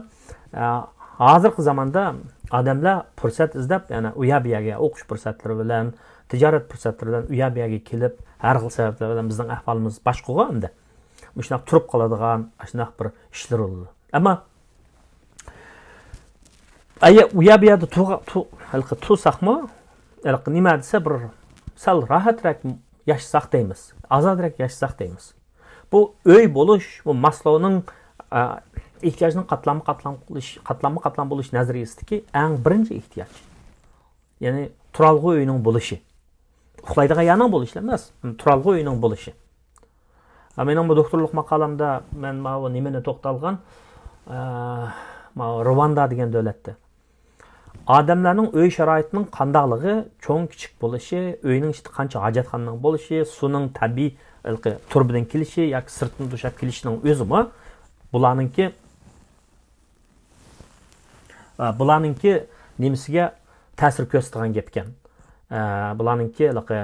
ئە، ھازىرقى زاماندا ئادەملەر پۇرسەت ئىزدەپ، يەنە ئۇ يەر بۇ يەرگە ئوقۇش پۇرسەتلىرى بىلەن، تىجارەت پۇرسەتلىرى بىلەن ئۇ يەر بۇ يەرگە كېلىپ، ھەر خىل سەۋەبلەر بىلەن بىزنىڭ ئەھۋالىمىز باشقىغۇ ئەمدى. مۇشۇنداق تۇرۇپ قالىدىغان ئاشۇنداق بىر ئىشلار بولىدۇ. ئەمما ئەگەر ئۇ يەر بۇ يەردە تۇرغا-، تۇ-، ھېلىقى تۇرساقمۇ، ھېلىقى نېمە دېسە، بىر سەل راھەترەك ياشىساق دەيمىز، ئازادراق ياشىساق دەيمىز. بۇ ئۆي بولۇش، بۇ ماسلونىڭ، ئە، ئېھتىياجنىڭ قاتلاممۇ قاتلام قىلىش، قاتلاممۇ قاتلام بولۇش نەزەرىيىسىدىكى ئەڭ بىرىنچى ئېھتىياج. يەنى تۇرالغۇ ئۆينىڭ بولۇشى. ئۇخلايدىغان يەرنىڭ بولۇشى ئەمەس، تۇرالغۇ ئۆينىڭ بولۇشى. ھە، مېنىڭ بۇ دوكتورلۇق ماقالەمدە مەن ماۋۇ نېمىنى توختالغان، ئە، ماۋۇ رۇۋاندا دېگەن دۆلەتتە. ئادەملەرنىڭ ئۆي شارائىتىنىڭ قانداقلىقى، چوڭ كىچىك بولۇشى، ئۆينىڭ ئىچىدە قانچە ھاجەتخانىنىڭ بولۇشى، سۇنىڭ تەبىئىي، ھېلىقى تۇرۇبىدىن كېلىشى ياكى سىرتتىن توشاپ كېلىشىنىڭ ئۆزىمۇ بۇلارنىڭكى، ئە، بۇلارنىڭكى نېمىسىگە تەسىر كۆرسىتىدىغان گەپ ئىكەن. ئە، بۇلارنىڭكى ھېلىقى